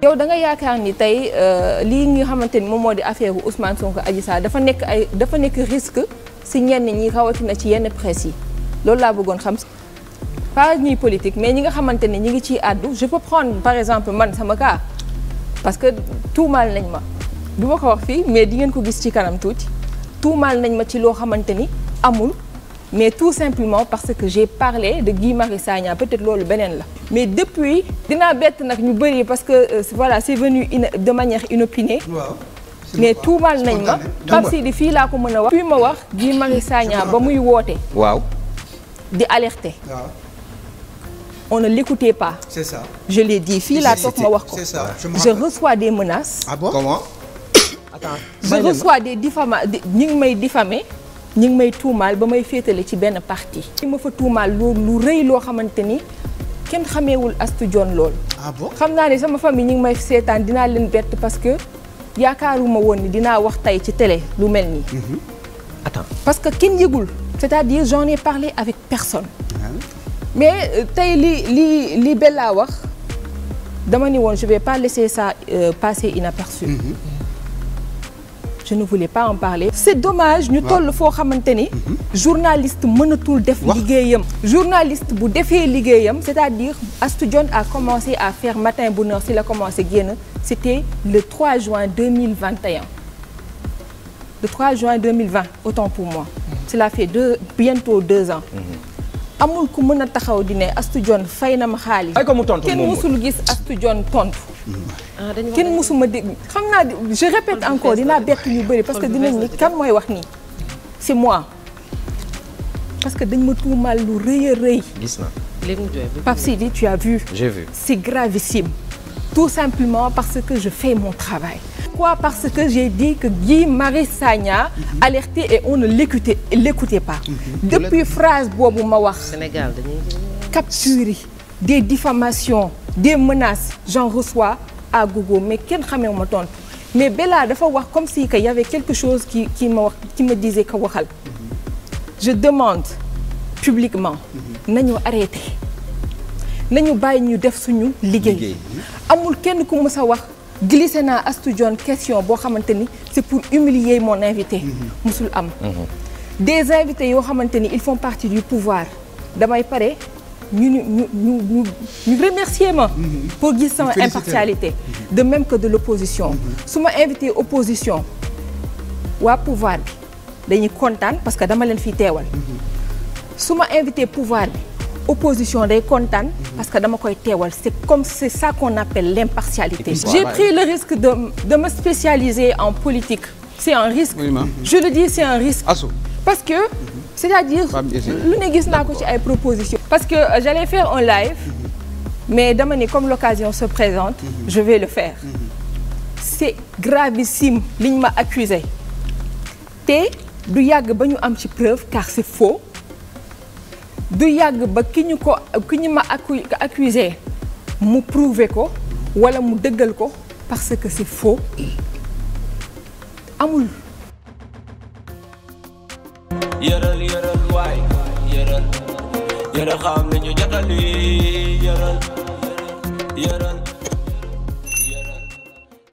yow da nga yaakaar ni tey lii nga xamante ni moom moo di affaire Ousmane Sonko Adji Sarr dafa nekk risque si ñenn ñi rawatina ci yenn presse yi loolu laa bëggoon xam. pas ñuy politique mais ñi nga xamante ni ñi ngi ciy àddu je peux prendre par exemple man sama cas parce que tuumaal nañ ma du ma ko wax fii mais di ngeen ko gis ci kanam tuuti tuumaal nañ ma ci loo xamante ni amul mais tout simplement parce que j'ai parlé de Guy Marius Sagna peut-être loolu beneen la. mais depuis dinaa bett nag ñu bëri parce que voilà c'est venu de manière inopinée. Wow. Mais tuumaal nañ ma Pape Sidi fii laa ko mën a wax. puis ma wax Guy Marius Sagna ba muy woote. waaw di alerter. Wow. On ne l'écoutait pas. C'est ça. Je l'ai dit fii laa toog ma wax ko. C'est ça. Je reçois des menaces. Ah bon? Comment? Attends. Je reçois des diffamations ñi ngi may diffamer ñi ngi may tuumaal ba may féetale ci benn parti. ñi ma fa tuumaal lu rëy loo xamante ni kenn xameewul Astou Dione lool. Ah bon? xam naa ne sama famille ñi ngi may seetaan dinaa leen bett parce que yaakaaruma woon ni dinaa wax tey ci télé lu mel nii. Attends. Parce que kenn yëgul. C'est-à-dire j'en ai parlé avec personne. Mais tey li Bella wax dama ni woon je vais pas laisser ça passer inaperçu. Je ne voulais pas en parler. C'est dommage ñu toll foo xamante ni journaliste mënatul def liggéeyam. Journaliste bu defee liggéeyam c'est-à-dire Astou Dione a commencé à faire Matin Bonheur si la commencé génn c'était le 3 juin 2021. Le 3 juin 2020 autant pour moi. Cela fait bientôt 2 ans. amul ku mën a taxaw di ne Astou Dione fay na ma xaalis. ay ko mu tontu kenn musul gis Astou Dione tontu. kenn musuma dégg xam naa je répète encore dinaa bett ñu bëri parce que dinañ ni kan mooy wax nii. c'est moi parce que dañ ma tuumaal lu rëy a rëy. gis na. Pape Sidi tu as vu. J'ai vu. C'est gravissime. Tout simplement parce que je fais mon travail. Pourquoi? Parce que j'ai dit que Guy Marius Sagna alertait et on ne l'écoutait pas. Depuis phrase boobu ma wax. Sénégal dañuy capture yi des diffamations des menaces j'en reçois à gogo mais kenn xamee ma tontu mais Bella dafa wax comme si que y avait quelque chose qui me disait que waxal. Je demande publiquement nañu arrêté nañu bàyyi ñu def suñu liggéey. amul kenn ku mës a wax glissé naa Astou Dione question boo xamante ni c'est pour humilier mon invité. musul am. Des invités yoo xamante ni ils font partie du pouvoir damay pare ñu remercier ma pour gis sama impartialité. De même que de l'opposition. su ma invité opposition waa pouvoir bi dañuy kontaan parce que dama leen fi teewal. su ma invité pouvoir bi opposition day kontaan parce que dama koy teewal c'est ça qu'on appelle l'impartialité. J'ai pris le risque de me spécialiser en politique. C'est un risque. Je le dis, c'est un risque. Parce que c'est-à-dire lu ne gis naa ko ci ay propositions. Parce que j'allais faire un live mais dama ne comme l'occasion se présente je vais le faire. C'est gravissime li ñu ma accusé te du yàgg ba ñu am ci preuve car c'est faux. du yàgg ba ki ñu ma accusé mu prouver ko wala mu dëggal ko parce que c'est faux amul. yëral waay yëral xam nañu jotali yëral